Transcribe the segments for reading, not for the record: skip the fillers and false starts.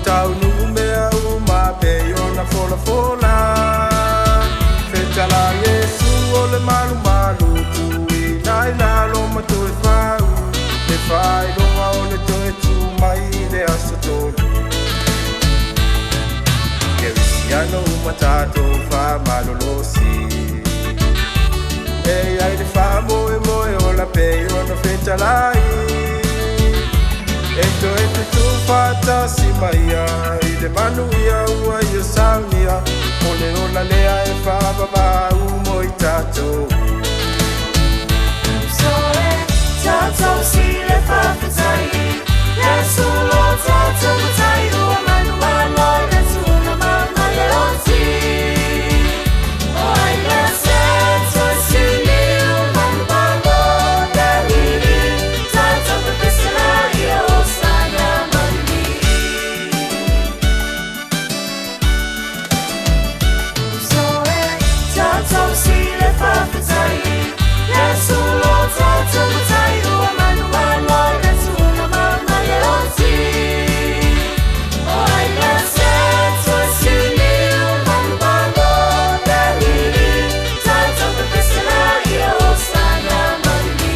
taunuu mea uma pei ona folafola. Fetala Iesu o le malumalu tuuina i lalo ma toe fau le faailoga o le toe tu mai i le aso tolu. Kerisiano uma tatou faamalolosi e i ai le faamoemoe ola pei ona fetalai e toe tutū faatasi ma ia i le manuia ua ia saunia o le ola lea e faavavau mo i tatou. Soe, tatou si le faafetai, Iesu lo tatou matai ua manumalo i le tuna ma ma le oti. O ai le se toe siliu manumalo le alii, tatou pepesi laia Hosana malili. Soe, tatou si le faafetai, Iesu lo tatou matai ua manumalo i le tuna ma ma le oti. O ai le se toe siliu manumalo le alii, tatou pepesi laia Hosana malili.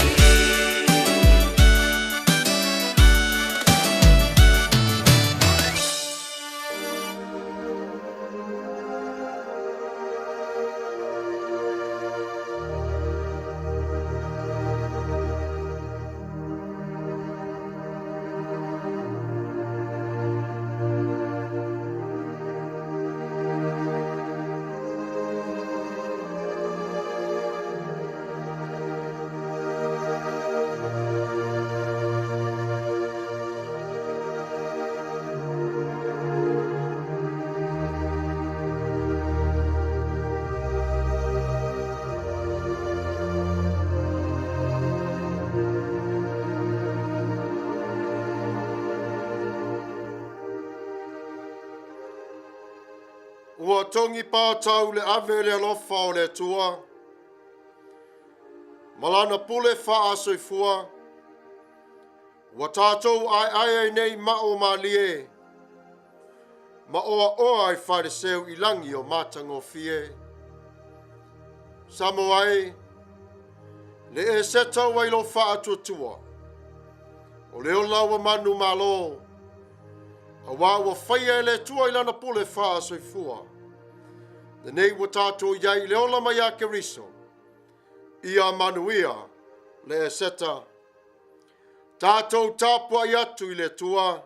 Ua togi patau le ave le alofa o le Atua ma lana pule faasoifua ua tatou aeae ai nei mao malie ma oaoa i faleseu i lagi o matagofie. Samoa e, le e seta ua i lo faatuatua, o le ola ua manu malo, auā ua faia e le Atua i lana pule faasoifua. Lenei ua tatou i ai i le ola mai a Keriso, ia manuia le Eseta. Tatou tapuai atu i le Atua.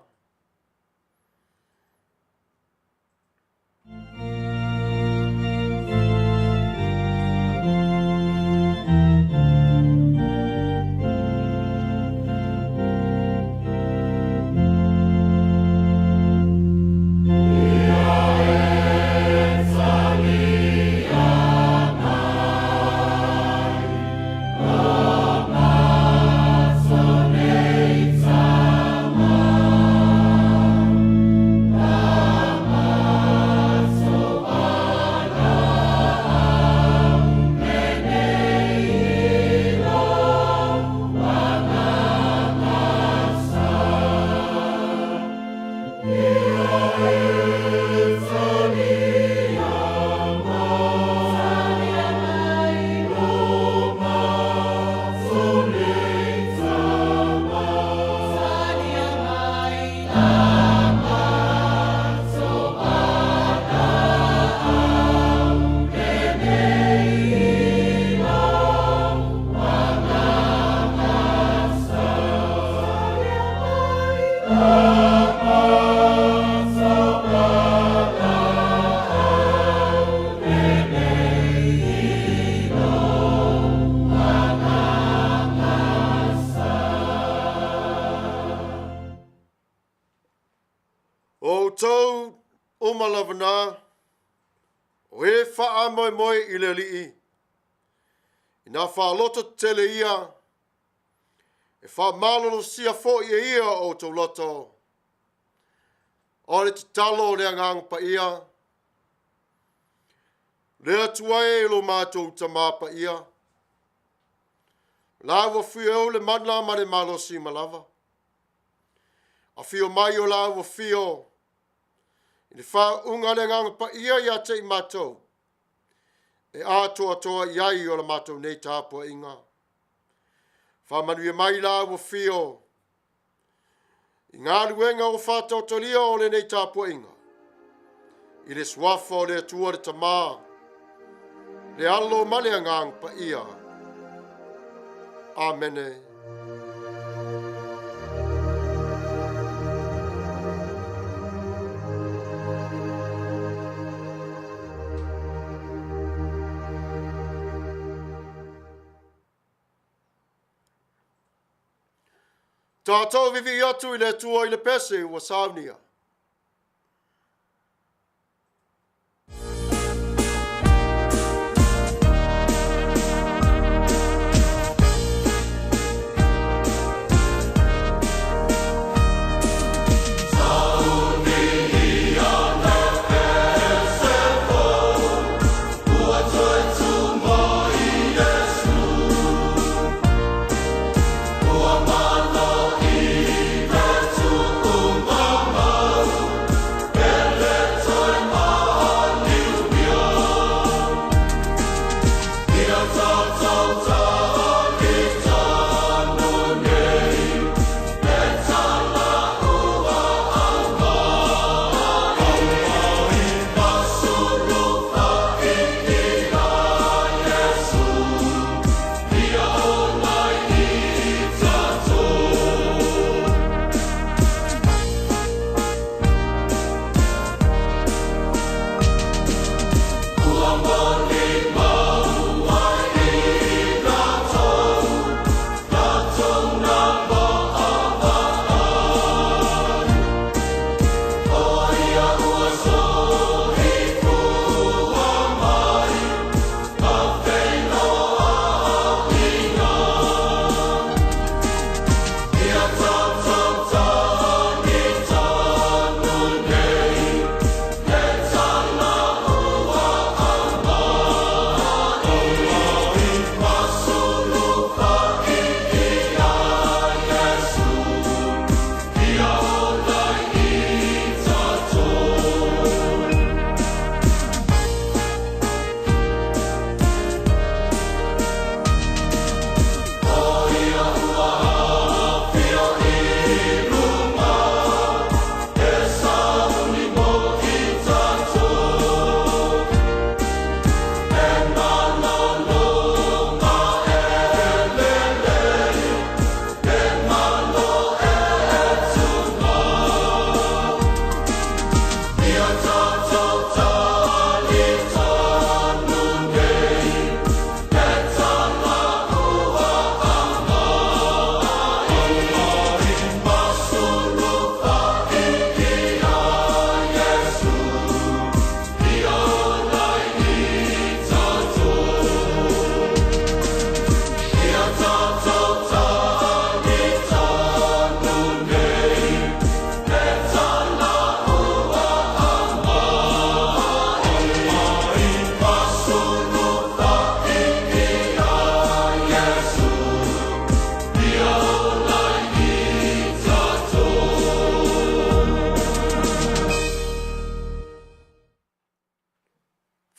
O outou uma lava na, o e faamoemoe i le Alii, ina faaloto tetele ia, e faamalolosia foi e ia o outou loto. O le tatalo o le Agaga Paia, le Atua e lo matou Tamā Paia, la ua fio le mana ma le malosi ma lava. Afio mai o la ua fio. I le faauuga a le Agaga Paia ia te i matou, e atoatoa i ai o la matou nei tapuaiga. Faamanuia mai la ua fio i galuega ua faataotolia o lenei tapuaiga, i le suafa o le Atua le Tamā, le Alo ma le Agaga Paia. Amene. Tatou vivii atu i le Atua i le pese ua saunia.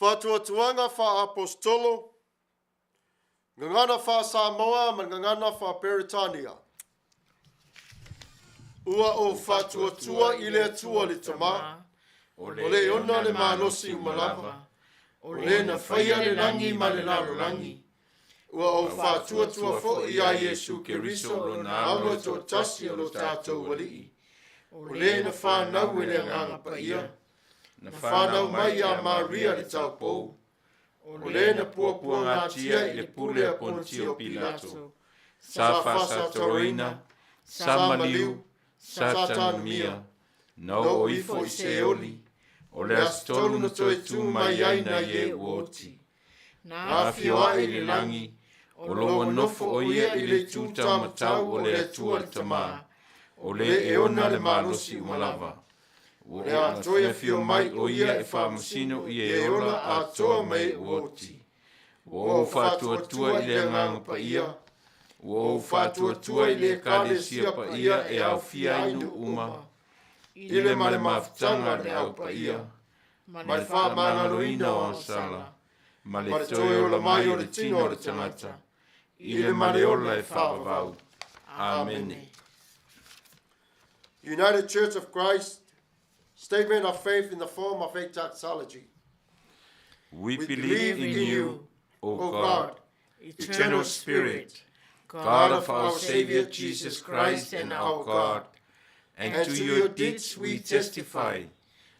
Faatuatuaga faa-Aposetolo, Gagana faa-Samoa ma le Gagana faa-Peretania. Ua ou faatuatua i le Atua le Tama, o le ona le malosi uma lava, o le na faia le lagi ma le lalolagi. Ua ou faatuatua foi ia Iesu Keriso lona Alo e toatasi o lo tatou Alii, o le na fanau e le Agaga Paia, na fanau mai ia Maria le taupou, o le na puapuagatia i le pule a Pontio Pilato, sa faasatoloina, sa maliu, sa tanumia, na oo ifo i Seoli, o le aso tolu na toe tu mai ai nai e ua oti, na afio ae i le lagi, o lo o nofo o ia i le itu taumatau o le Atua le Tamā, o le e ona le malosi uma lava. Ua O le a toe afio mai o ia e faamasino i e ola atoa ma e ua oti. Ua ou faatuatua i le Agaga Paia, ua ou faatuatua i le Ekalesia paia e aofia ai nuu uma, I le ma le mafutaga a le Au Paia, ma ma le faamagaloina o sala, ma ma le le toe toe ola ola mai mai o o le le tino tino o o le le tagata, tagata, i i le le ma ma le le ola ola e e faavavau. faavavau. Amene. Amene. United Church of Christ, statement of faith in the form of a doxology. We We believe believe in in you, you, O O God, God, eternal Spirit, God of our Savior Jesus Christ and our God, and to your deeds we testify.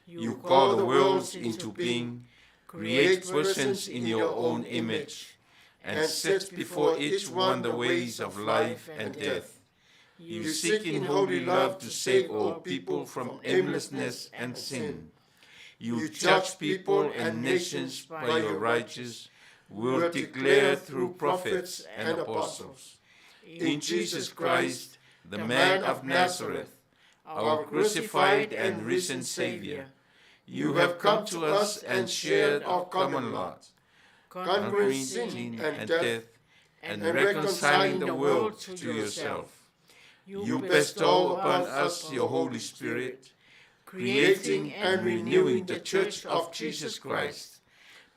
You call the worlds into being, create persons in your own image, and set before each one the ways of life and death. You seek in holy love to save all people from aimlessness and sin. You judge people and nations by your righteous will declare through prophets and apostles. In Jesus Christ, the man of Nazareth, our crucified and risen Savior, you have come to us and shared our common lot, Conquering conquering sin sin and and death, death, and and reconciling the world to yourself. You bestow upon us your Holy Spirit, creating and renewing the Church of Jesus Christ,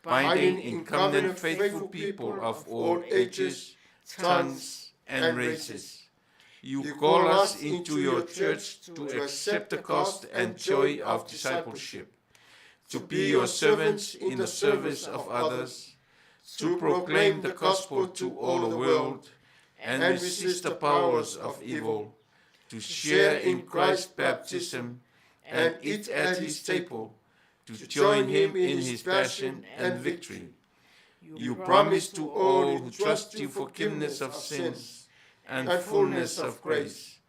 binding in covenant faithful people of all ages, tongues, and races. You call us into your church to accept the cost and joy of discipleship, to be your servants in the service of others, to proclaim the gospel to all the world, and resist the powers of evil, to share in Christ's baptism and eat at his table, to join him in his passion and victory. You promise to all who trust you forgiveness of sins and fullness of grace,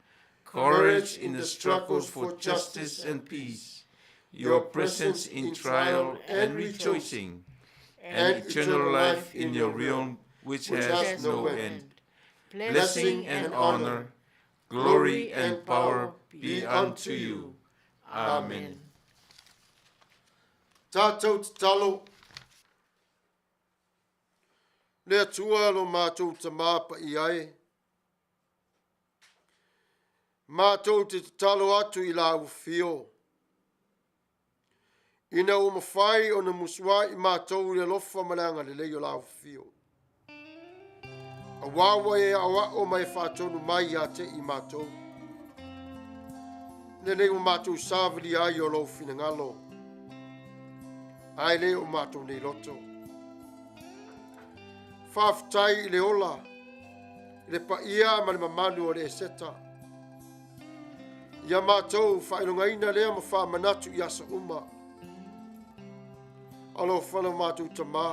courage in the struggles for justice and peace, your presence in trial and rejoicing, and eternal life in your realm which has no end. Blessing and honor, glory and power be unto you. Amen. Tātou tatalo. Le Atua lo mātou tamā pa i ai. Mātou te tatalo atu i la ufio. Ina o mawhai o na musua i mātou i le lofa malanga le lei o la ufio. A wawa e awa o mai whātonu mai a te i mātou. Le nei o mātou sāvili ai o lau whinangalo. Ai le o mātou nei loto. Whawhitai i le ola, i le paia ma le mamanu o le eseta. Ia mātou whailongaina lea ma whaamanatu i asa uma. Alo whana mātou tamā.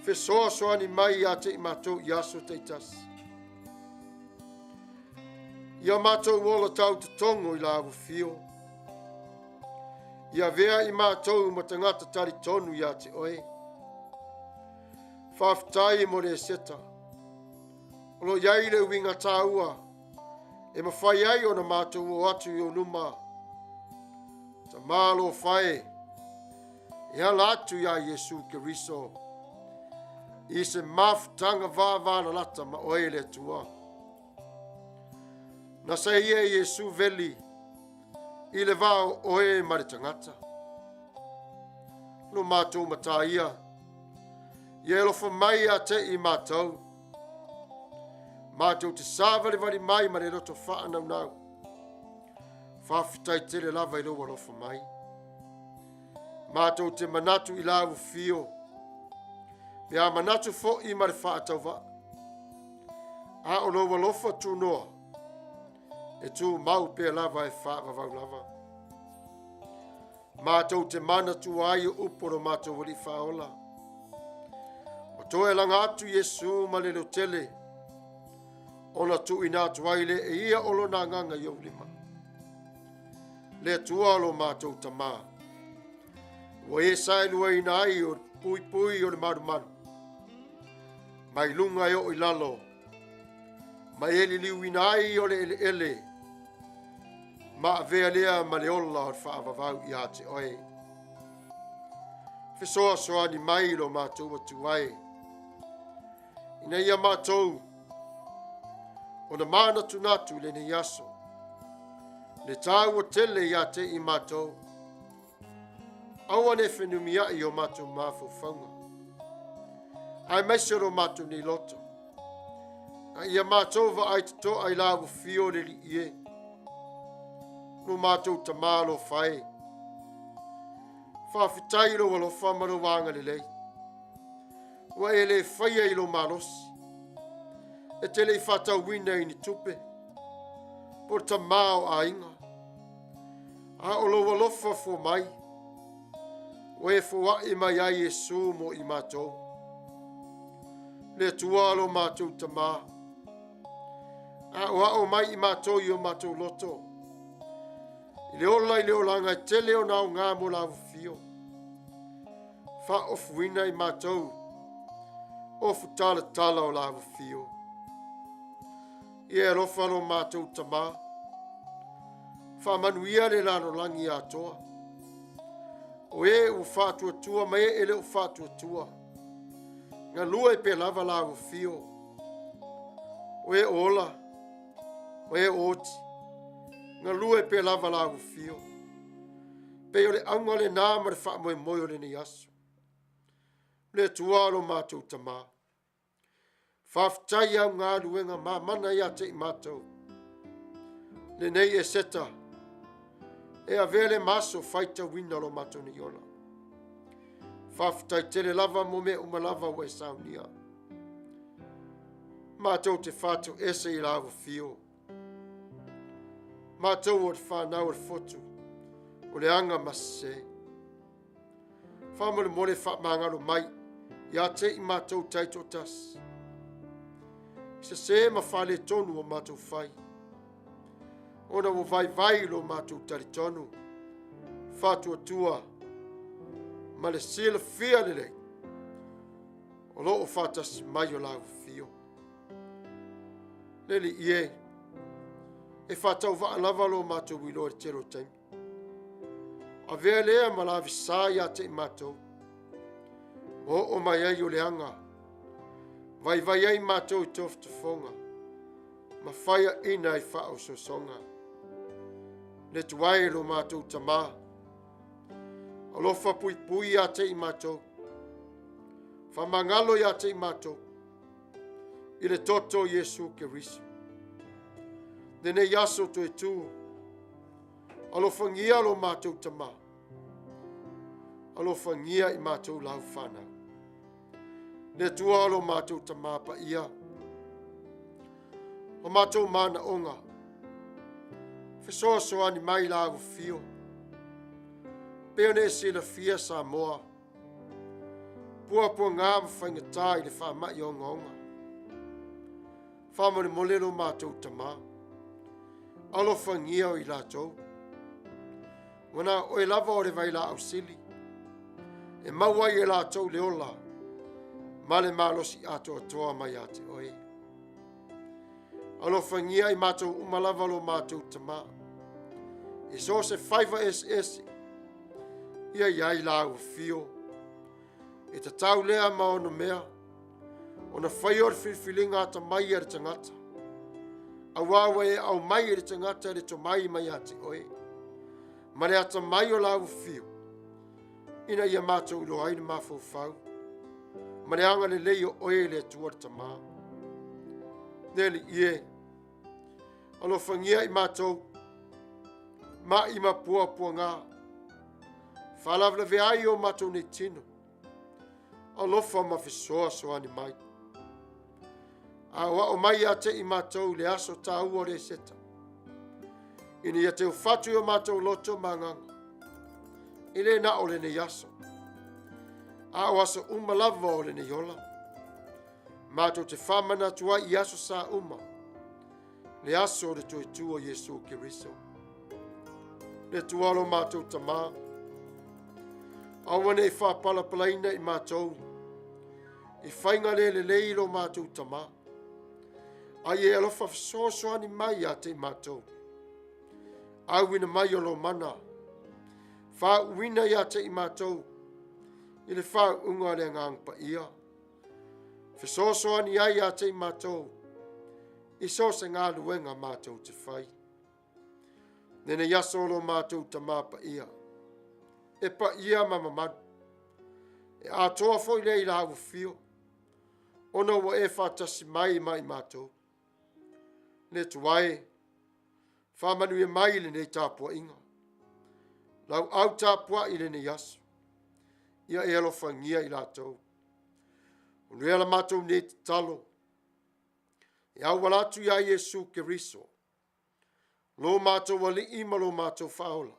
Fesoa soani mai ia te i mātou i aso teitas. Ia mātou ola tau te tongo i la awhio. Ia vea i mātou ma tangata tari tonu ia te oe. Whawhitai mo le seta. Olo iai le uinga tāua. E mawhai ai o na mātou o atu i o numa. Ta mālo whae. E ala atu ia Yesu Keriso. I se mafutanga vāvāna lata ma oe le atua. Na sa ia Yesu veli. I le vāo oe ma le tangata. No mātou matā ia. Ia alofa mai a te i mātou. Mātou te sāvalivali mai ma le roto whaanau nau. Whawhitai tele lava i lou alofa mai. Mātou te manatu i lau fio. Me a manatu fo i ma le whaatauva. A o lou alofa tūnoa. E tū mau pe lava e whaavavau lava. Mātou te manatu ai o uporo mātou wali whaola. O toe langa atu Yesu ma le tele. Ona tu ina atu ai le e ia olo nā nganga i au lima. Le atua lo mātou tamā. Ua e sae lua ina ai o pui pui o le maru maru. Mai lunga e o i lalo. Mai eli liu ina ai o le ele ele. Ma avea lea ma le ola o le whaavavau i a te oe. Fesoa soani mai lo mātou atu ai. Ina ia mātou o na mana tunatu le nei aso. Le tāua tele ia te i mātou. Aua ne fenumiai o mātou mafaufauga. Aemaise o lo mātou nei loto. A ia mātou vaai totoa i la ua fio le alii e. Lo mātou Tamā alofa e. Faafetai i lou alofa ma lou agalelei. Ua e le faia i lou malosi. E te le i faatauina i ni tupe, po o le tamā o aiga. A o lou alofa fua mai, ua e foai mai ai Iesu mo i matou. Le Atua lo matou Tamā, aoao mai i matou i o matou loto, i le ola i le olaga e tele ona aoga mo la fio. Faaofuina i matou ofu talatala o la fio. Ia e alofa lo matou Tamā, faamanuia le lalolagi atoa. O e ua faatuatua ma e e le o faatuatua, galue pea lava la ua fio. O e o ola, o e o oti, galue pea lava la ua fio. Pei o le auga lenā ma le faamoemoe o lenei aso. Le Atua lo matou Tamā, faafetai au galuega mamana ia te i matou. Lenei Eseta, e avea le maso faitauina lo matou nei ola. Faafetai tele lava mo mea uma lava ua e saunia. Matou te faatoese i la ua fio. Matou o le whanau o le fotu, o le anga ma sese. Faamolemole faamagalo mai ia te i matou taitoatasi. Sese ma faaletonu o matou fai. Ona ua vaivai lo matou talitonu, faatuatua ma le silafia lelei o loo faatasi mai o lau fio. Le Alii e, e faatauvaa lava lo matou iloa i le tele o taimi. Avea lea ma lavesa ia te i matou. O oo mai ai o le aga, vaivai ai matou i tofotofoga, ma faiaina i faaososoga. Le Atua e lo matou Tamā, alofa puipui ia te i matou, faamagalo ia te i matou, i le toto o Iesu Keriso. Lenei aso toe tū, alofagia lo matou Tamā, alofagia i matou lau whanau. Le Atua lo matou Tamā paia, o matou manaoga, fesoasoani mai la ua fio, pe ona e silafia Samoa, puapuaga ma faigata i le faamai ogaoga. Faamolemole lo matou Tamā, alofagia o i latou. Ua na oe lava o le vailaau sili, e maua ai e latou le ola, ma le malosi atoatoa mai ia te oe. Alofagia i matou uma lava lo matou Tamā, i so o se faiva eseese, ia iai la ua fio, e tatau lea ma ono mea, ona faia o le filifiliga atamai a le tagata. Auā ua e aumai e le tagata le tomai mai ia te oe, ma le atamai o la ua fio, ina ia matou iloa ai le mafaufau, ma le agalelei o oe le Atua le Tamā. Le Alii e, alofagia i matou, mai ma puapuaga, faalavelave ai o matou nei tino, alofa ma fesoasoani mai. Aoao mai ia te i matou le aso tāua o le Eseta, ina ia teufatu i o matou loto ma agaga, e le na o lenei aso, a o aso uma lava o lenei ola. Matou te faamanatu ai i aso sa uma, le aso o le toe tu o Iesu Keriso. Le Atua lo matou Tamā, aua ne i faapalapalaina i matou, i faiga le lelei lo matou Tamā, ai e alofa fesoasoani mai ia te i matou. Auina mai o lo mana, faauuina ia te i matou, i le faauuga o le Agaga Paia. Fesoasoani ai ia te i matou, i so o se galuega matou te fai. Lenei aso o lo matou Tamā Paia, e paia ma mamalu, e atoa foi lea i lau afio, ona ua e faatasi mai ma i matou. Le Atua e, faamanuia mai i lenei tapuaiga, lau au tapuai i lenei aso, ia e alofagia i latou. O lea la matou nei tatalo, e auala atu ia Iesu Keriso, lo matou Alii ma lo matou Faaola,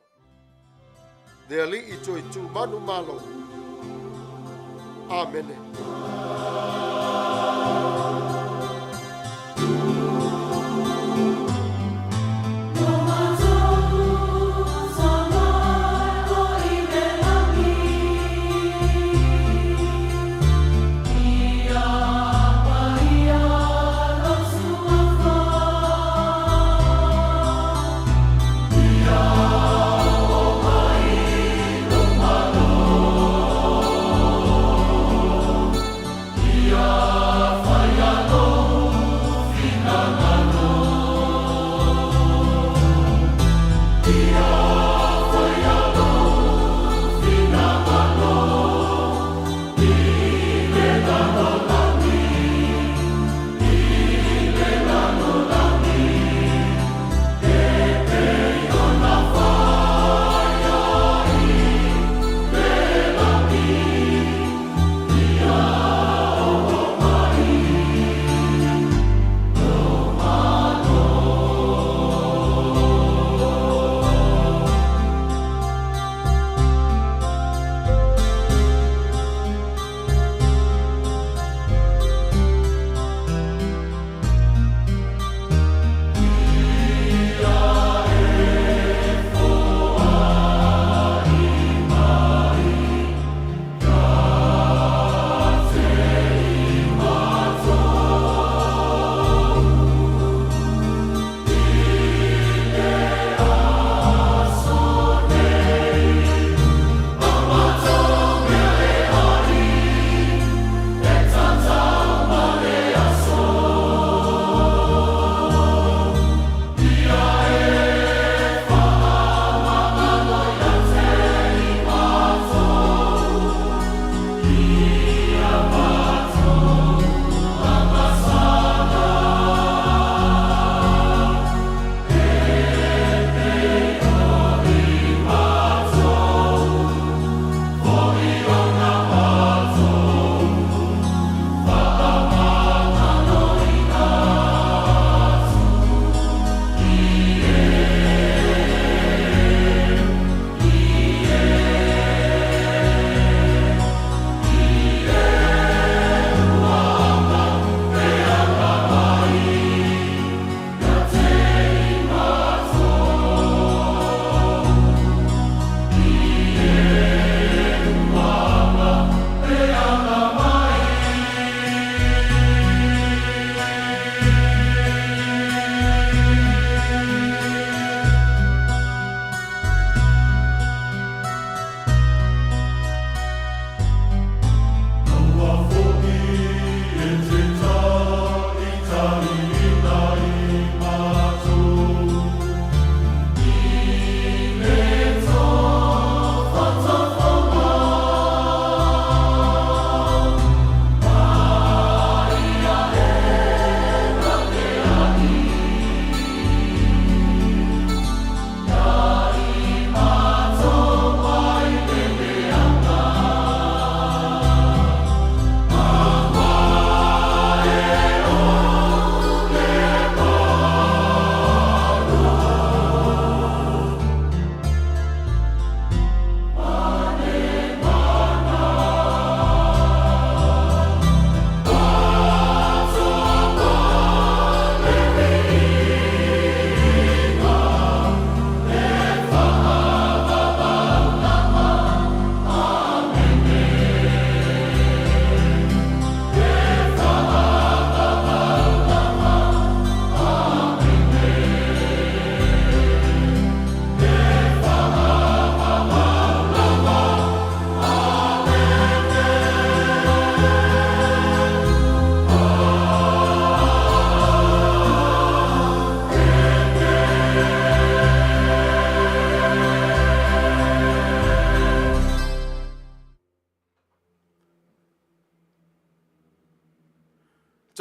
le Alii toe tu manu malo. Amene.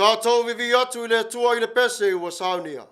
Tatou vivii atu i le Atua i le pese ua saunia.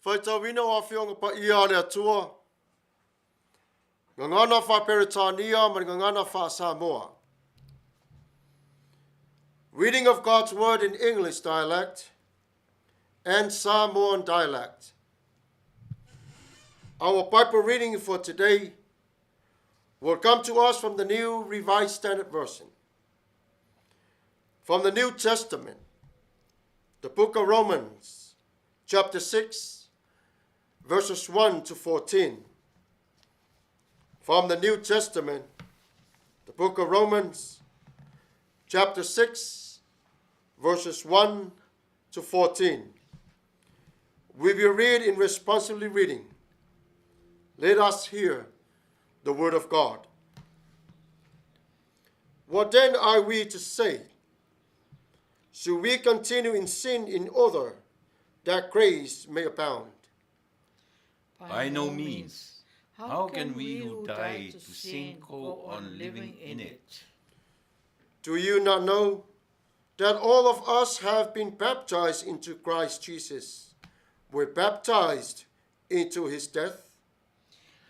Faitauina o Afioga Paia a le Atua, Gagana Faa-Peretania ma le Gagana Faa-Samoa. Reading of God's Word in English dialect and Samoan dialect. Our Bible reading for today will come to us from the New Revised Standard Version. From the New Testament, the book of Romans, chapter 6, verses 1 to 14. From the New Testament, the book of Romans, chapter 6, verses 1 to 14. We will read in responsively reading. Let us hear the word of God. What then are we to say? Should we continue in sin in order that grace may abound? By no means. How can we who died to sin go on living in it? Do you not know that all of us have been baptized into Christ Jesus? Were baptized into his death?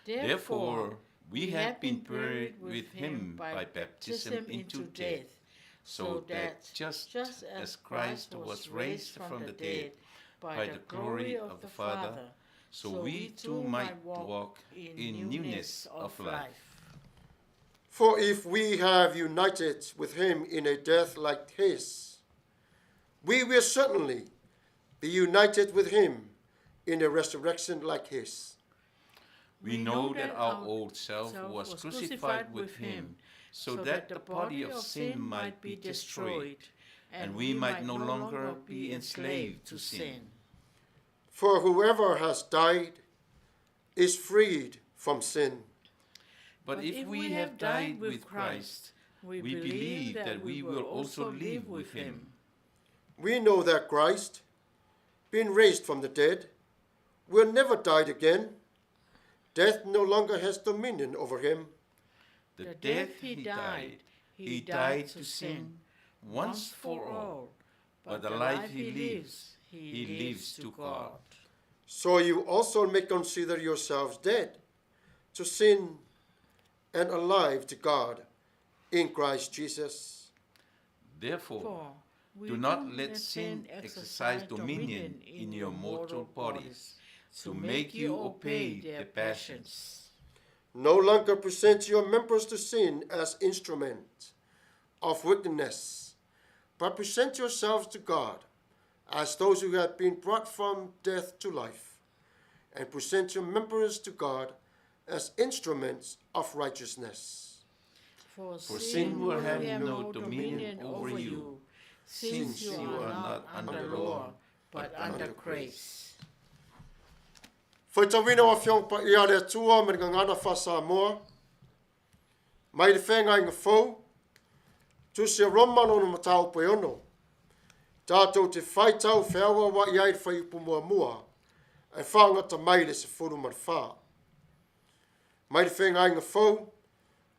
Therefore, we have been buried with him by baptism into death, so that just as Christ was raised from the dead by the glory of the Father, so we too might walk in newness of life. For if we have united with him in a death like his, we will certainly be united with him in a resurrection like his. We know that our old self was crucified with him, so that the body of sin might be destroyed, and we might no longer be enslaved to sin. For whoever has died is freed from sin. But if we have died with Christ, we believe that we will also live with him. We know that Christ, being raised from the dead, will never die again. Death no longer has dominion over him. The death he died to sin once for all, but the life he lives to God. So you also may consider yourselves dead to sin and alive to God in Christ Jesus. Therefore, do not let sin exercise dominion in your mortal bodies to make you obey their passions. No longer present your members to sin as instruments of wickedness, but present yourselves to God as those who have been brought from death to life, and present your members to God as instruments of righteousness. For sin will have no dominion over you, since you are not under law, but under grace. Faitauina o Afioga Paia a le Atua ma le Gagana Faa-Samoa, mai le Feagaiga Fou, Tusi a Roma lona mataupu e ono. Tātou te faitau feauaua'i ai le fuaiupu muamua ae faagata mai le 14. Mai le Feagaiga Fou,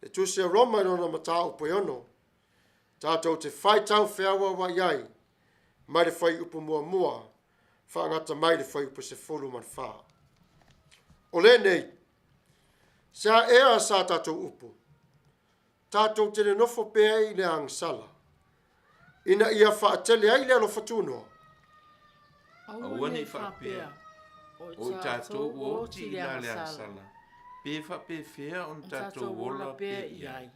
le Tusi a Roma i lona mataupu e ono. Tātou te faitau feauaua'i ai mai le fuaiupu muamua faagata mai le fuaiupu 14. O lenei, se a ea sa tātou upu, tātou te le nofo pea i le agasala, ina ia faatele ai le alofa tunoa. Aua ne i faapea, O i tatou ua oti i la le agasala, pe faapefea ona tatou ola pea i ai.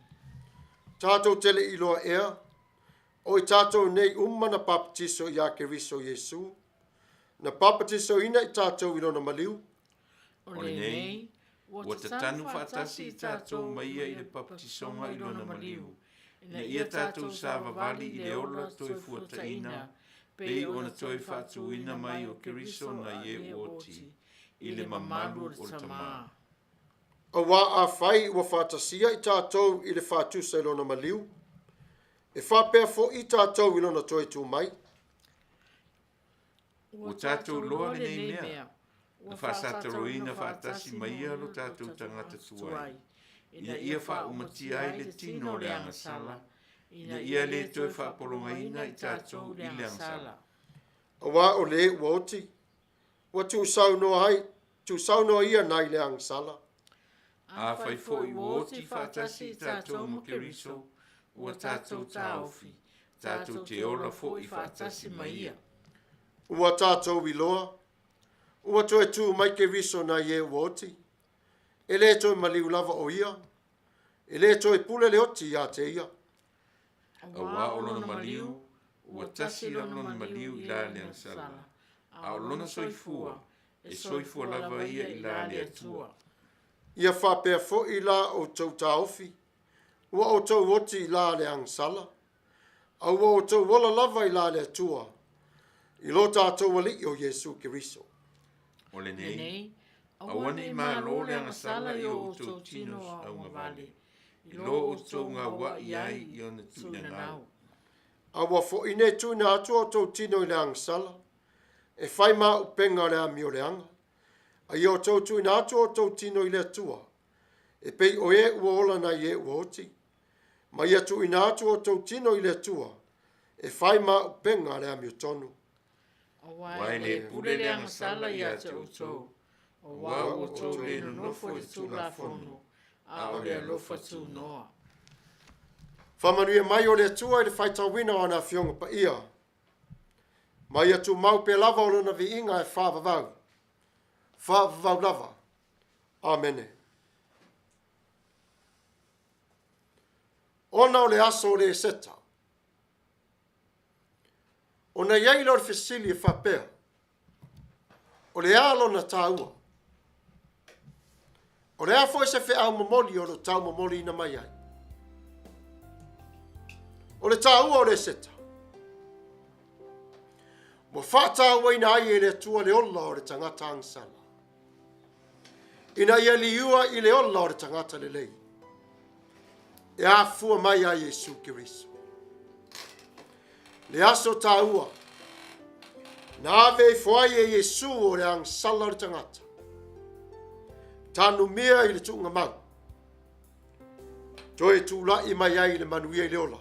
Tātou te le iloa ea, o i tātou nei uma na papatiso iā Keriso Iesu, na papatisoina i tātou i lona maliu. O lenei, ua tatanu faatasi i tatou ma ia i le papatisoga i lona maliu, ina ia tatou savavali i le ola toe fuataina, pei ona toe faatuina mai o Keriso nai e ua oti, i le mamalu o le Tama. Auā afai ua faatasia i tatou i le faatusa i lona maliu, e faapea foʻi tatou i lona toe tu mai. Ua tatou iloa lenei mea, na faasataloina faatasi ma ia lo tatou tagata tuai, ina ia faaumatia ai le tino o le agasala, ina ia le toe faapologaina i tatou i le agasala. Auā o le ua oti, ua tuusaunoa ai, tuusaunoa ia nai le agasala. Afai foi ua oti faatasi i tatou ma Keriso, ua tatou taofi, tatou te ola foi faatasi ma ia. Ua tatou iloa, ua toe tu mai Keriso nai e ua oti, e le toe maliu lava o ia, e le toe pule le oti iā te ia. Auā o lona maliu, ua tasi lona maliu i la le agasala, A o lona soifua, e soifua lava ia i la le Atua. Ia faapea foi la outou taofi, ua outou oti i la le agasala, a ua outou ola lava i la le Atua, i lo tatou Alii o Iesu Keriso. O lenei, aua ne i malo le agasala i o outou tino augavale, i lo outou gaua'i ai i ona tuuina gau. Aua foi ne i tuuina atu o outou tino i le agasala, e fai ma auupega o le amioleaga, a ia outou tuuina atu o outou tino i le Atua, e pei o e ua ola nai e ua oti, ma ia tuuina atu o outou tino i le Atua, e fai ma auupega a le amiotonu. Aua e le pule le agasala ia te outou, aua ua outou le nonofo i le Tulafono, a o le alofa tunoa. Faamanuia mai o le Atua i le faitauina o ana Afioga Paia, ma ia tumau pea lava o Lona viiga e faavavau, faavavau lava. Amene. Ona o le aso o le Eseta, ona i ai lea o le fesili e faapea, o le a lona taua? O le a foi se feau momoli o lo o taumomoliina mai ai? O le taua o le Eseta, ua faatauaina ai e le Atua le ola o le tagata agasala, ina ia liua i le ola o le tagata lelei, e afua mai ia Iesu Keriso. Le aso taua, na ave ifo ai e Iesu o le agasala o le tagata, tanumia i le tuugamau, toe tulai mai ai i le manuia i le ola,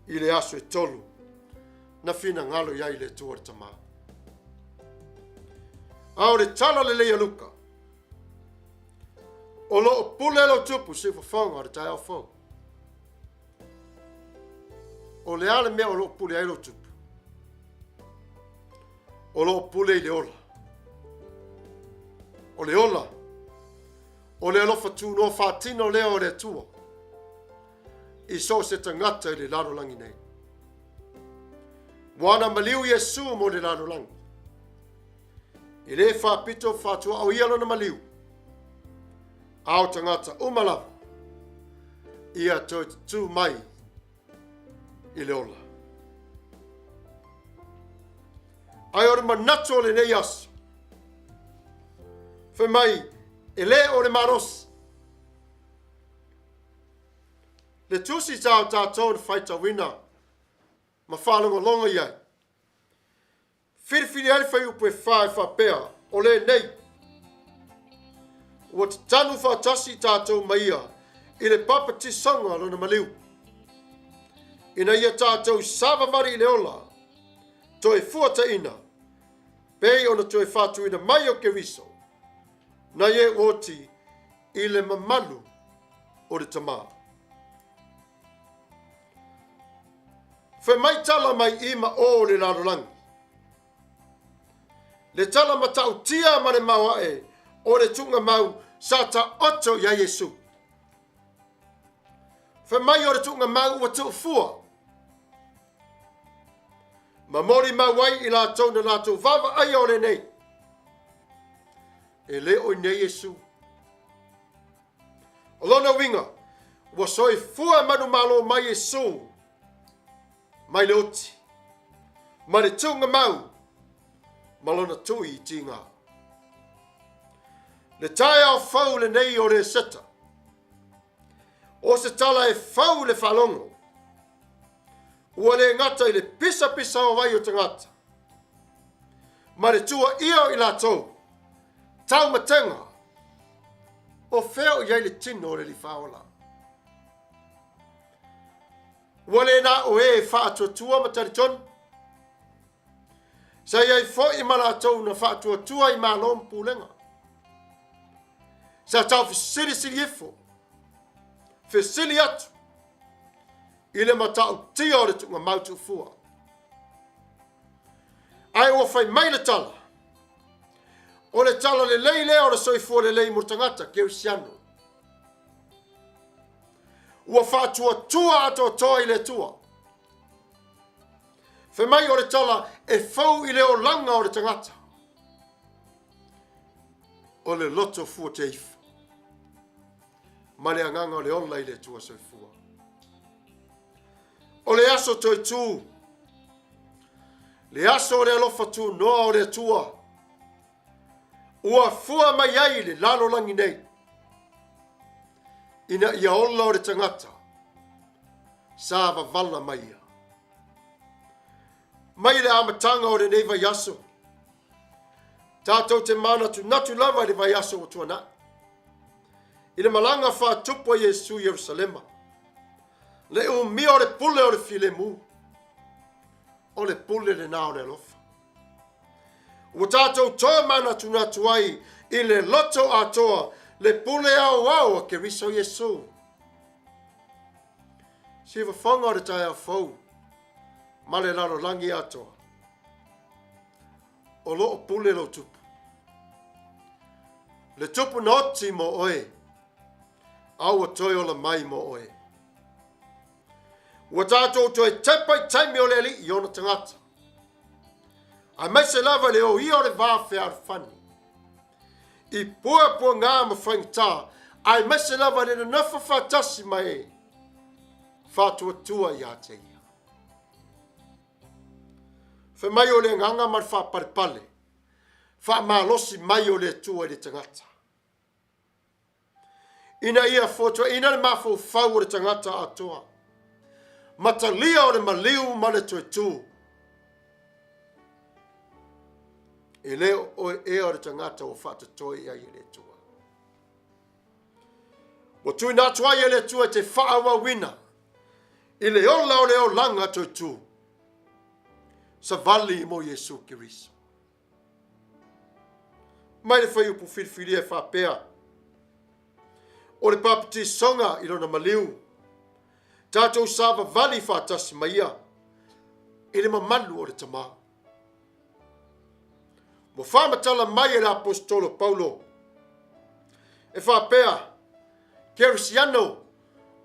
i le aso e tolu, na finagalo i ai le Atua le Tama. A o le tala lelei a Luka, o lo o pule lou tupu siufofoga o le taeao fou. O le a le mea o lo o pule ai lou tupu? O lo o pule i le ola. O le ola, o le alofa tunoa faatino lea o le Atua i so o se tagata i le lalolagi nei. Ua na maliu Iesu mo le lalolagi. E le faapito faatuaoia lona maliu, a o tagata uma lava, ia toe tutū mai i le ola. Ae o le manatu o lenei aso, fai mai, e le o le malosi. Le tusi sa o tatou na faitauina ma faalogologo i ai, Filifili ai le fuaiupu e fa e faapea, O lenei, ua tatanu faatasi i tatou ma ia i le papatisoga o lona maliu, ina ia tatou savavali i le ola, toe fuataina, pei ona toe faatuina mai o Keriso, nai e ua oti i le mamalu o le Tama. Fai mai tala mai i ma o le lalolagi. Le tala matautia ma le maoae o le tuugamau sa taoto i ai Iesu. Fai mai o le tuugamau ua tuufua. Ma molimau ai i latou na latou vaavaaia o lenei. E le o i nei Iesu. O lona uiga, ua soifua manumalo mai Iesu mai le oti, ma le tuugamau ma lona tui i tiga. Le taeao fou lenei o le Eseta, o se tala e fou le faalogo, ua le gata i le pisapisa o ai o tagata, ma le tuuaia o i latou, taumatega, o fea o i ai le tino o le Alii Faaola? Ua le na o e e faatuatua ma talitonu, sa i ai foi ma latou na faatuatua i Malo ma Pulega. Sa tau fesilisili ifo, fesili atu i le matautia o le tuugamau tuufua. Ae ua fai mai le tala, o le tala lelei lea o le soifua lelei mo tagata kerisiano. Ua faatuatua atoatoa i le Atua. Fai mai o le tala e fou i le olaga o le tagata. O le loto fuateifo ma le agaga o le ola i le Atua soifua. O le aso toe tū, le aso o le alofa tūnoa o le Atua, ua fua mai ai i le lalolagi nei, ina ia ola o le tagata sa vavala mai ia. Mai le amataga o lenei vaiaso, tatou te manatunatu lava i le vaiaso ua tuanai, i le malaga faatupu a Iesu i Ierusalema, le umia o le pule o le filemu, o le pule lena o le alofa. Ua tatou tomanatunatu ai i le loto atoa le pule aoao a Keriso Iesu. Sivafoga o le taeao fou ma le lalolagi atoa. O lo o pule lou tupu. Le tupu na oti mo oe, a ua toe ola mai mo oe. Ua tatou toe tepa i taimi o le Alii i ona tagata. Aemaise lava le oia o le va fealofani. I puapuaga ma faigata, aemaise lava le nonofo faatasi ma e faatuatua ia te ia. Fai mai o le agaga ma le faapalepale, faamalosi mai o le Atua i le tagata. Ina ia fotuaina le mafaufau o le tagata atoa, matalia o le maliu ma le toe tū. E le o oe ea o le tagata ua faatotoe i ai e le Atua. Ua tuuina atu ai e le Atua e te faaauauina i le ola o le olaga toe tū. Savali mo Iesu Keriso. Mai le fuaiupu filifilia e faapea, O le papatisoga i lona maliu, tatou savavali faatasi ma ia i le mamalu o le Tama. Ua faamatala mai e le Aposetolo Paulo e faapea, Kerisiano,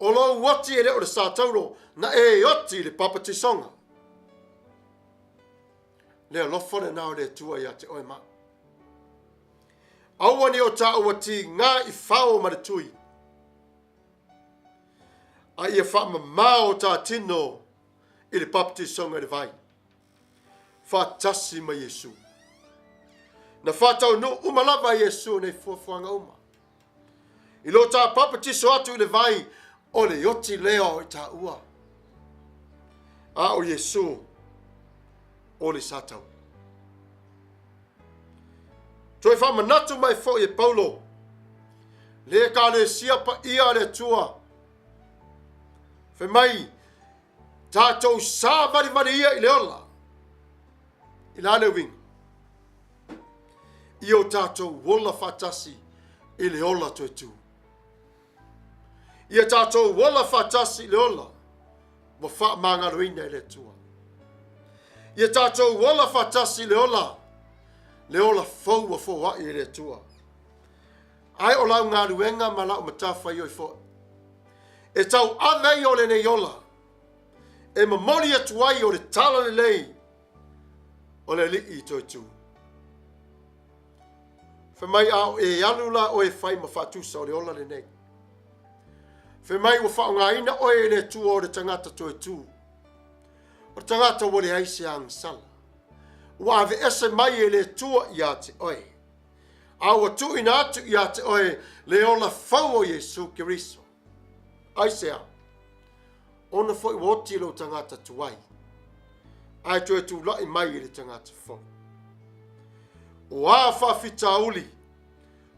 o lou oti e le o le sataulo na e oti i le papatisoga. Le alofa lena o le Atua ia te oe ma au. Aua ne i o tāua tīgā i fao ma le tui, a ia faamamao o tā tino i le baptisoga i le vai, faatasi ma Iesu. Na faataunuu uma lava e Iesu nei fuafuaga uma. I lo tā papatiso atu i le vai, o le oti lea o i tāua. A o Iesu, o le satau. Toe faamanatu mai foi e Paulo, le Ekalesia paia a le Atua, fai mai, tatou savalivali ia i le ola, i le a le uiga? I o tatou ola faatasi i le ola toe tū. Ia tatou ola faatasi i le ola ua faamagaloina e le Atua. Ia tatou ola faatasi i le ola, le ola fou ua foai e le Atua. Ae o lau galuega ma lau matafaioi foi, e tauave ai o lenei ola, e momoli atu ai o le tala lelei o le Alii toe tū. Fai mai a o e alu la oe e fai ma faatusa o le ola lenei. Fai mai ua faaaogaina oe e le Atua o le tagata toe tū. O le tagata ua leai se agasala. Ua aveese mai e le Atua ia te oe. A ua tuuina atu ia te oe le ola fou o Iesu Keriso. Aisea? Ona foi ua oti lou tagata tuai, ae toe tulai mai i le tagata fou. O a faafitauli,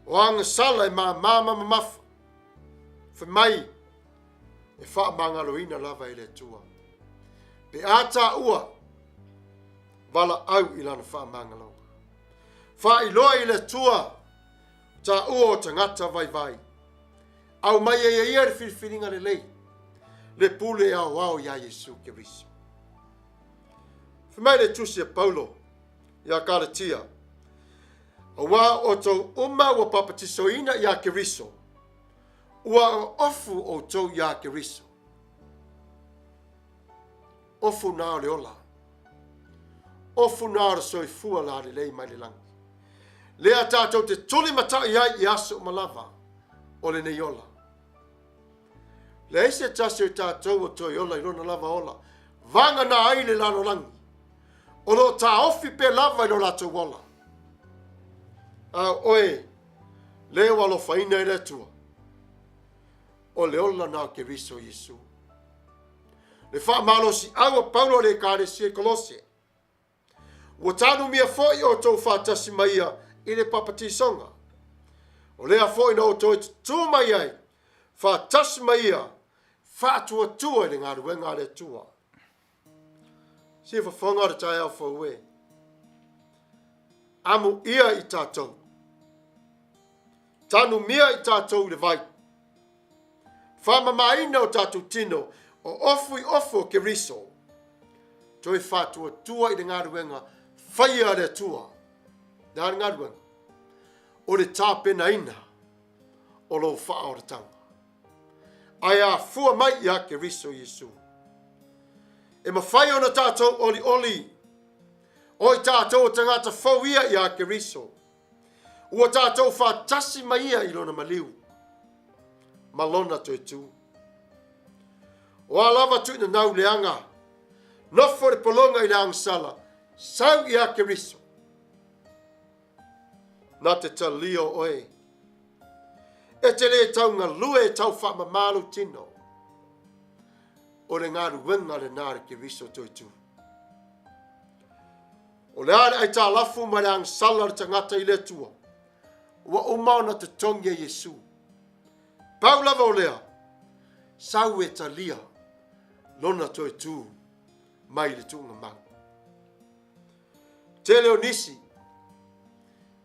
o agasala e māmā ma mamafa, fai mai e faamagaloina lava e le Atua. Pe a tāua, valaau i lana faamagaloga. Faailoa i le Atua, tāua o tagata vaivai. Aumai ai e ia le filifiliga lelei, le pule aoao iā Iesu Keriso. Fai mai le tusi a Paulo iā Kalatia, Auā outou uma ua papatisoina iā Keriso, ua ofu outou iā Keriso. Ofu na o le ola. Ofu na o le soifua lalelei mai le lagi. Lea tātou te tulimatai ai i aso uma lava o lenei ola. Leai se tasi o i tātou o toe ola i lona lava ola, vagana ai le lalolagi, o lo o taofi pea lava i lo latou ola. A o oe, lea ua alofaina e le Atua, o le ola na o Keriso Iesu. Le faamalosiau a Paulo i le Ekalesia i Kolose, Ua tanumia foi outou faatasi ma ia i le papatisoga. O lea foi na outou e tutū mai ai faatasi ma ia faatuatua i le galuega a le Atua. Sifafoga o le taeao fou e. Amu ia i tatou. Tanumia i tatou i le vai. Faamamaina o tatou tino o ofu i ofu o Keriso. Toe faatuatua i le galuega faia a le Atua. Le a le galuega? O le tapenaina o lou faaolataga. Ae afua mai ia Keriso Iesu. E mafai ona tatou olioli o i tatou o tagata fou ia ia Keriso. Ua tatou faatasi ma ia i lona maliu ma lona toe tū. O a lava tuinanau leaga, nofo le pologa i le agasala, sau ia Keriso. Na te talia o oe. E te le taugalue e tau faamamā lou tino. O le galuega lena a le Keriso toe tū. O le a le aitalafu ma le agasala o le tagata i le Atua, ua uma ona totogi e Iesu. Pau lava o lea, sau e talia lona toe tū mai le tuugamau. Tele o nisi,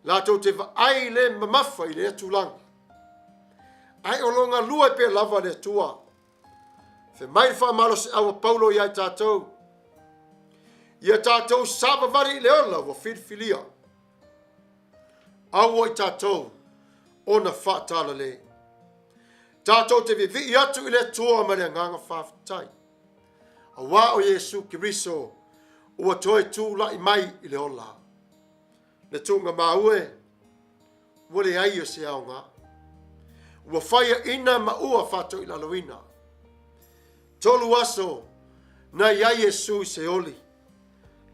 latou te vaai le mamafa i lea tulaga, ae o lo galue pea lava le Atua. Fai mai le faamalosiau a Paulo iā i tatou, Ia tatou savavali i le ola ua filifilia, aua i tatou ona faatalale. Tatou te vivii atu i le Atua ma le agaga faafetai, auā o Iesu Keriso ua toe tulai mai i le ola. Le tuugamau e, ua leai o se aoga. Ua faiaina ma ua faatoilaloina. Tolu aso na i ai Iesu i Seoli.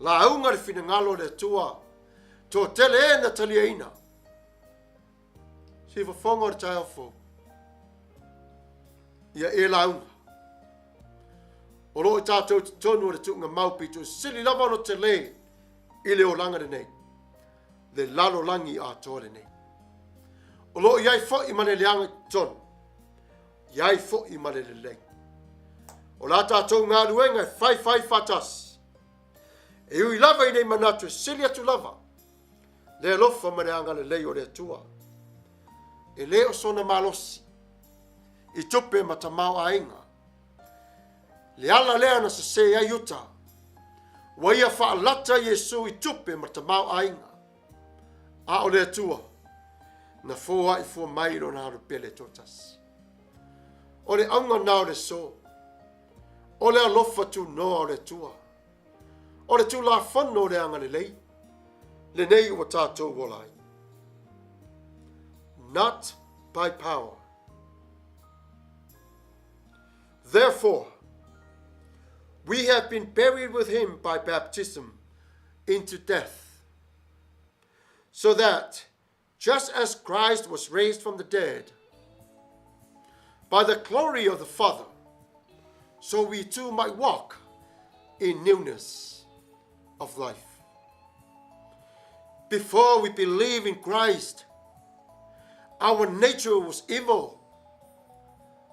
Lauga le finagalo o le Atua, toatele e na taliaina. Sifafoga o le taeao fou. Ia e lauga. O lo o tatou i totonu o le tuugamau pito sili lava ona tele i le olaga lenei, le lalolagi atoa lenei. O lo o i ai foi ma le leaga i totonu, i ai foi ma le lelei. O la tatou galuega e faifai faatasi. E ui lava i nei manatu e sili atu lava le alofa ma le agalelei o le Atua. E le o sona malosi i tupe ma tamaoaiga. Le ala lea na sesē ai Iuta, ua ia faalata Iesu i tupe ma tamaoaiga, a o le Atua na foai fua mai lona alo pele toatasi. O le auga na o le so, o le alofa tunoa o le Atua, o le Tulafono o le agalelei, lenei ua tatou ola ai. Not by power. Therefore, we have been buried with him by baptism into death, so that just as Christ was raised from the dead by the glory of the Father, so we too might walk in newness of life. Before we believe in Christ, our nature was evil.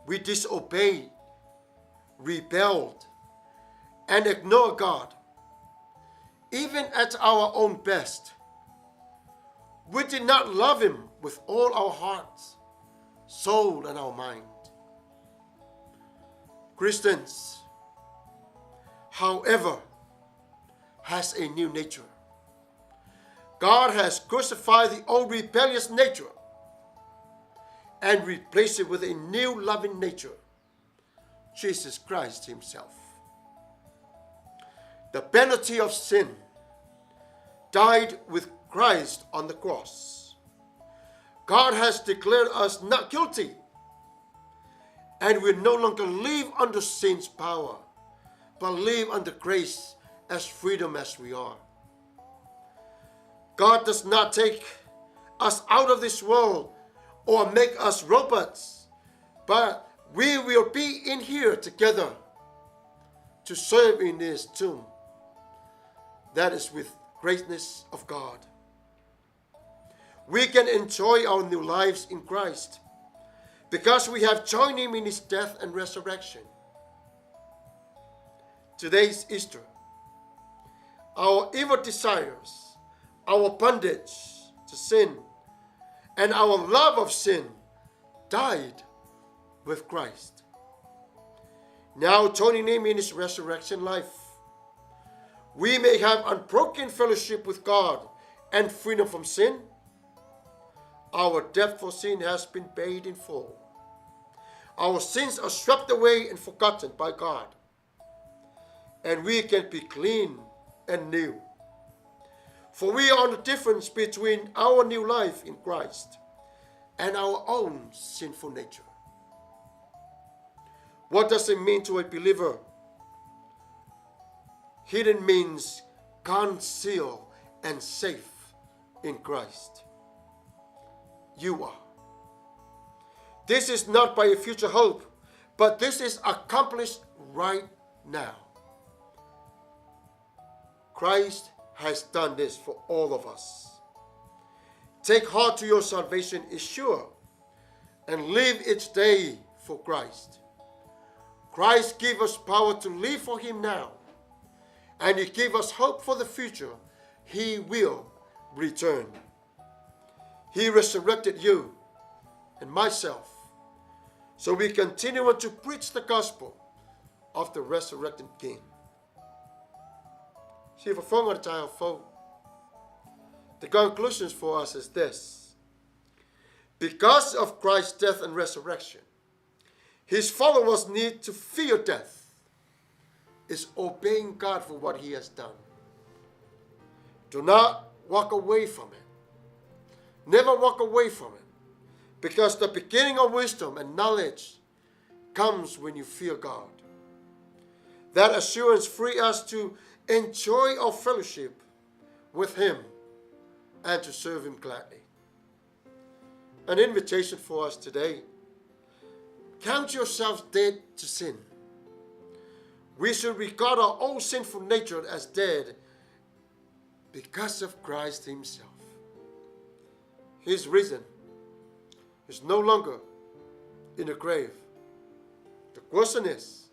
We disobeyed, rebelled, and ignored God. Even at our own best, we did not love Him with all our hearts, soul, and our mind. Christians, however, has a new nature. God has crucified the old rebellious nature and replaced it with a new loving nature, Jesus Christ Himself. The penalty of sin died with Christ on the cross. God has declared us not guilty, and we no longer live under sin's power, but live under grace as freedom as we are. God does not take us out of this world or make us robots, but we will be in here together to serve in this tomb. That is with greatness of God. We can enjoy our new lives in Christ because we have joined him in his death and resurrection. Today is Easter. Our evil desires, our bondage to sin, and our love of sin died with Christ. Now joining him in his resurrection life, we may have unbroken fellowship with God and freedom from sin. Our debt for sin has been paid in full. Our sins are swept away and forgotten by God, and we can be clean and new. For we are the difference between our new life in Christ and our own sinful nature. What does it mean to a believer? Hidden means concealed and safe in Christ. You are. This is not by a future hope, but this is accomplished right now. Christ has done this for all of us. Take heart to your salvation is sure, and live each day for Christ. Christ gave us power to live for him now, and he gave us hope for the future. He will return. He resurrected you and myself, so we continue to preach the gospel of the resurrected King. See, for the conclusions for us is this. Because of Christ's death and resurrection, his followers need to fear death. It's obeying God for what he has done. Do not walk away from it. Never walk away from it. Because the beginning of wisdom and knowledge comes when you fear God. That assurance frees us to enjoy our fellowship with him and to serve him gladly. An invitation for us today. Count yourselves dead to sin. We should regard our old sinful nature as dead because of Christ himself. He's risen. He's no longer in the grave. The question is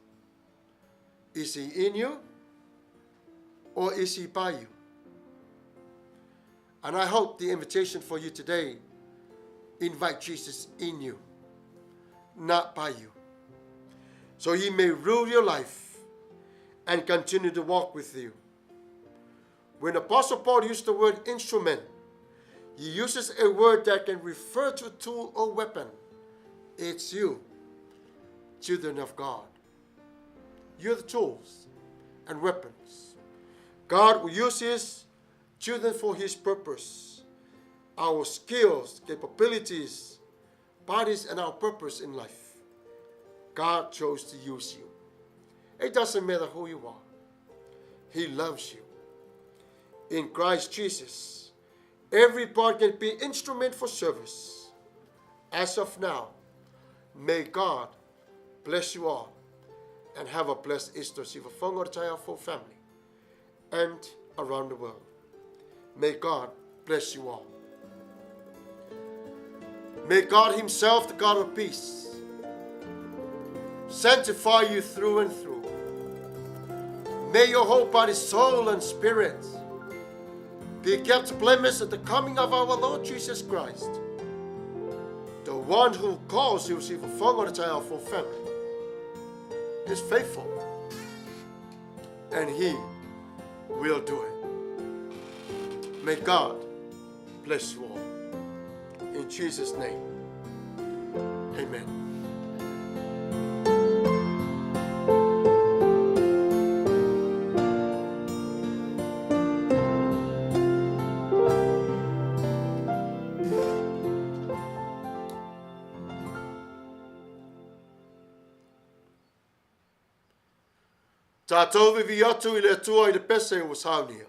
he in you or is he by you? And I hope the invitation for you today, invite Jesus in you, not by you, so he may rule your life and continue to walk with you. When Apostle Paul used the word instrument, he uses a word that can refer to a tool or weapon. It's you, children of God. You're the tools and weapons. God will use his children for his purpose. Our skills, capabilities, bodies, and our purpose in life. God chose to use you. It doesn't matter who you are. He loves you. In Christ Jesus, every part can be instrument for service. As of now, may God bless you all and have a blessed Easter for family and around the world. May God bless you all. May God himself, the God of peace, sanctify you through and through. May your whole body, soul, and spirit be kept blameless at the coming of our Lord Jesus Christ. The one who calls you for family is faithful, and he will do it. May God bless you all. In Jesus' name, amen. Tatou vivi atu i le Atua i le pese ua saunia.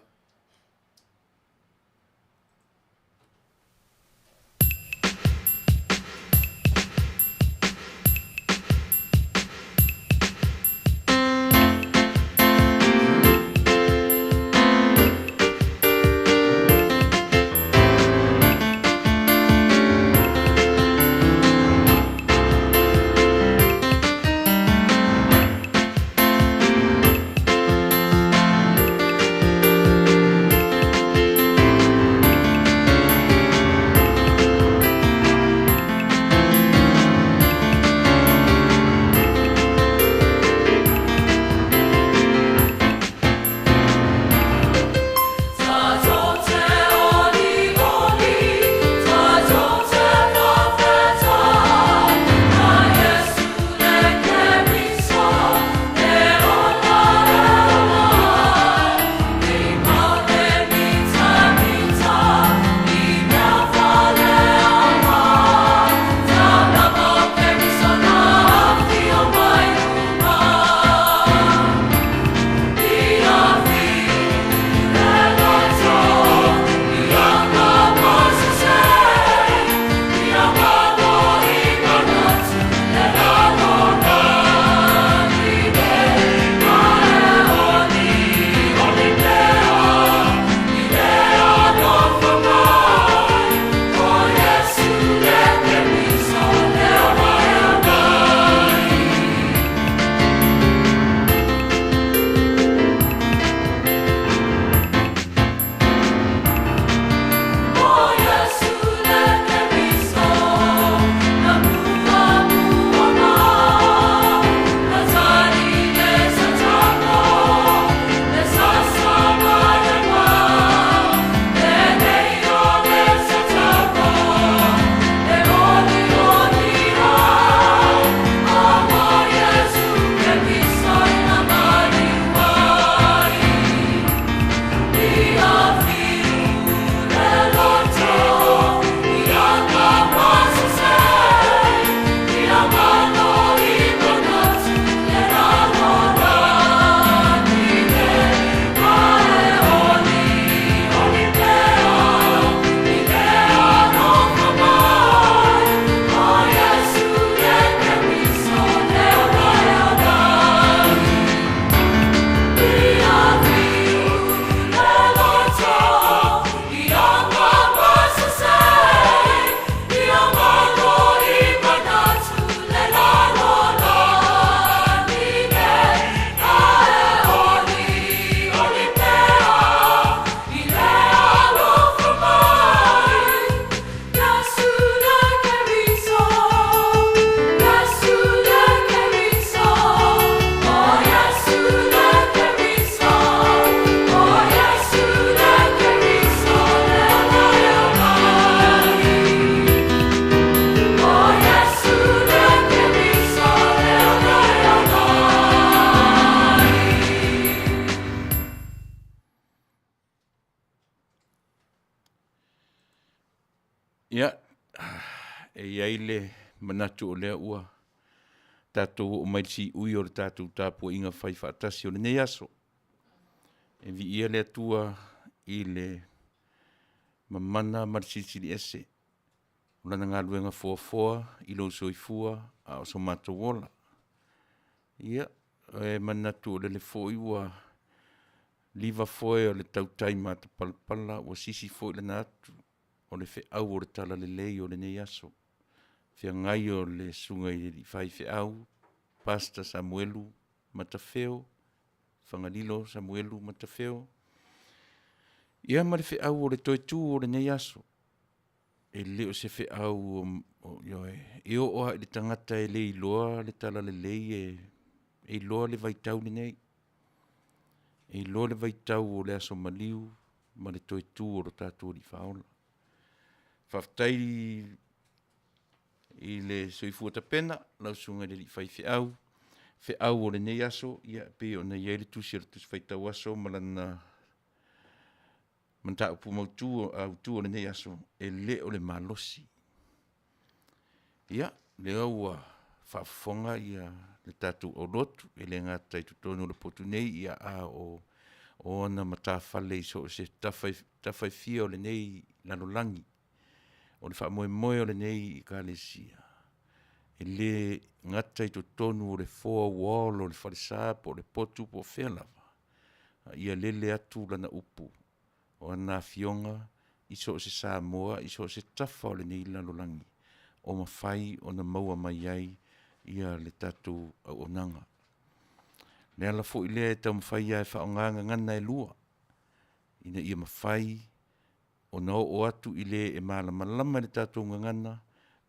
Ia, e i ai le manatu o lea ua tatou oo mai i le siui o le tatou tapuaiga fai faatasi o lenei aso. E viia le Atua i le mamana ma le Silisili Ese o Lana galuega foafoa i lou soifua a o so matou ola. Ia, e manatu o lele foi ua liva foe o le tautai matapalapala ua sisi foi lana atu o le feau o le talalelei o lenei aso. Feagai o le Susuga i le Alii Faifeau, Pastor Samuelu Matafeo, Fagalilo Samuelu Matafeo. Ia ma le feau o le toe tu o lenei aso. E le o se feau ioe, e oo lava i le tagata e le iloa le talalelei e iloa le vaitau lenei. E iloa le vaitau o le aso maliu ma le toe tu o lo tatou Alii Faaola. Faafetai i le soifua tapena, lau Susuga i le Alii Faifeau, feau o lenei aso, ia pei ona i ai le tusi a le Tusi Faitau Aso ma lana mataupu mautu autu o lenei aso, e le o le malosi. Ia, lea ua faafofoga ia le tatou aulotu, e le gata i totonu o le potu nei, ia a o o ona matafale i so o se tafa tafa e fia o lenei lalolagi. O le faamoemoe o lenei Ekalesia, e le gata i totonu o le four wall o le falesa po o le potu po o fea lava, a ia lele atu lana upu, o ana afioga i so o se Samoa i so o se tafa o lenei lalolagi, o mafai ona maua mai ai ia le tatou auaunaga. O le ala foi lea e taumafai lava e faaaoga gagana e lua, ina ia mafai ona oo atu i le e malamalama i le tatou gagana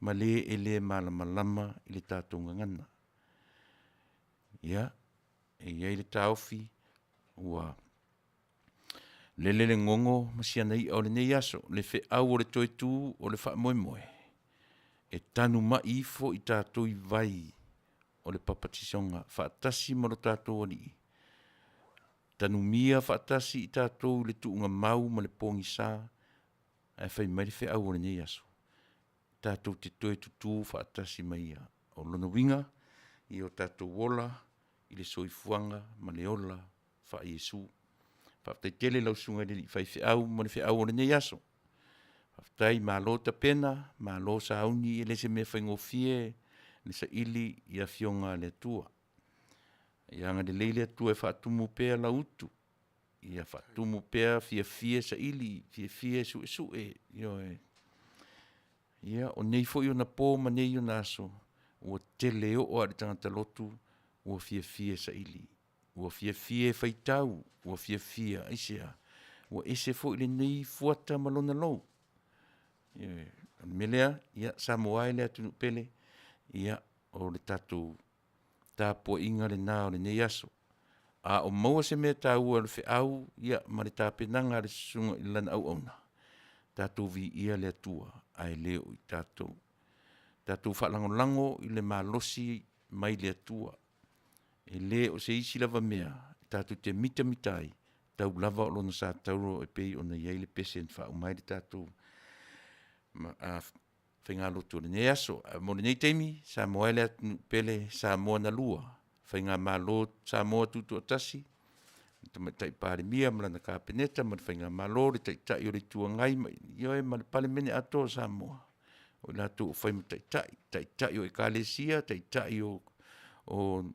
ma le e le malamalama i le tatou gagana. Ia, e i ai le taofi ua lele le gogo ma si ana i'a o lenei aso, le feau o le toe tu o le faamoemoe, e tanumai ifo i tatou i vai o le papatisoga faatasi ma lo tatou Alii, tanumia faatasi i tatou i le tuugamau ma le pogisa, ae fai mai le feau o lenei aso, tatou te toe tutu faatasi ma Ia. O lona uiga, ia o tatou ola i le soifuaga ma le ola faa-Iesu. Faafetai tele i lau Susuga i le alii faifeau mo le feau o lenei aso. Faafetai, malo tapena, malo sauni, e le o se mea faigofie le saili i Afioga a le Atua. Ia agalelei le Atua e faatumu pea lau utu, ia faatumu pea fiafia saili, fiafia suesue, ioe. Ia, o nei foi ona po ma nei ona aso, ua tele oo lava i le tagata lotu ua fiafia e saili, ua fiafia e faitau, ua fiafia, aisea? Ua ese foi lenei fuata ma lona lou. Ioe. O le mea lea, ia Samoa e le atunuu pele, ia o le tatou tapuaiga lena o lenei aso, a o maua se mea taua o le feau ma le tapenaga a le susuga i lana auauna, tatou viia le Atua ae le o i tatou. Tatou faalagolago i le malosi mai le Atua, e le o se isi lava mea tatou te mitamita ai, tau lava o lona sa tauro e pei ona i ai le pese na faauma ai le tatou faigalotu o lenei aso. Ae mo lenei taimi, Samoa e le atunuu pele, Samoa na lua, Faigamalo Samoa Tutoatasi, le Tamaitai Palemia ma lana Kapeneta ma le Faigamalo, le Taitai o le Itu Agai, ioe ma le Palemene atoa o Samoa, o i latou o fai ma taitai, taitai o Ekalesia, taitai o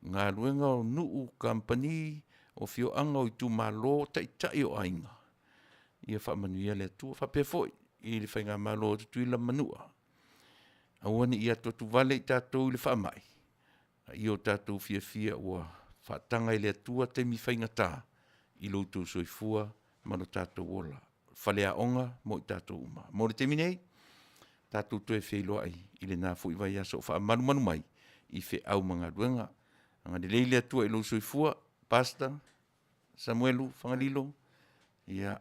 galuega, o nuu, kamupani, o afioaga, o itumalo, taitai o aiga, ia faamanuia le Atua. E faapea foi i le faigamalo a Tutuila ma Manua, aua ne i atuatuvale i tatou i le faamai, a ia o tatou fiafia ua faataga e le Atua taimi faigata i lo outou soifua ma lo tatou ola, faleaoga mo i tatou uma. Mo le taimi nei, tatou toe feiloai i lena foi vaiaso o faamalumalu mai i feau ma galuega. Agalelei le Atua i lou soifua Pastor Samuelu Fagalilo, ia,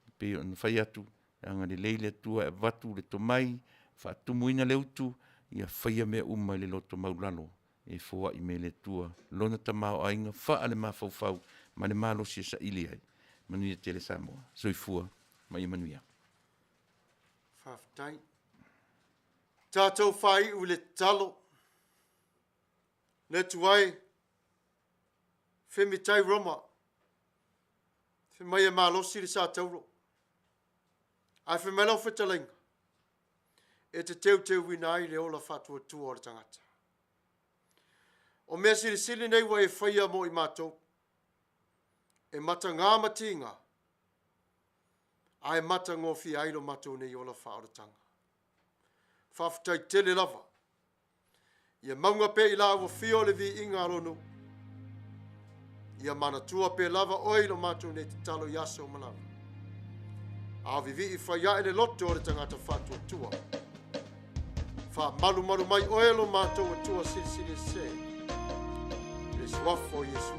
e pei ona fai atu, agalelei le Atua e avatu le tomai, faatumuina le utu, ia faia mea uma i le loto maualalo e foai mai e le Atua lona tamaoaiga faalemafaufau ma le malosi e saili ai. Manuia tele Samoa. Soifua ma ia manuia. Faafetai. Tatou faaiu i le tatalo. Le Atua e, femitai Roma, fai mai e malosi le sa tauro. Ae fai mai lau fetalaiga, e te teuteuina ai le ola faatuatua o le tagata. O mea silisili nei ua e faia mo i matou, e mataga ma tiga, ae matagofie ai lo matou nei ola faaolataga. Faafetai tele lava. Ia mauga pea i la ua fia o le viiga a lou nuu. Ia manatua pea lava oe i lo matou nei tatalo i aso uma lava. A o vivii fai ae le loto o le tagata faatuatua. Faamalumalu mai oe lo matou Atua Silisili Ese. I le suafa o Iesu.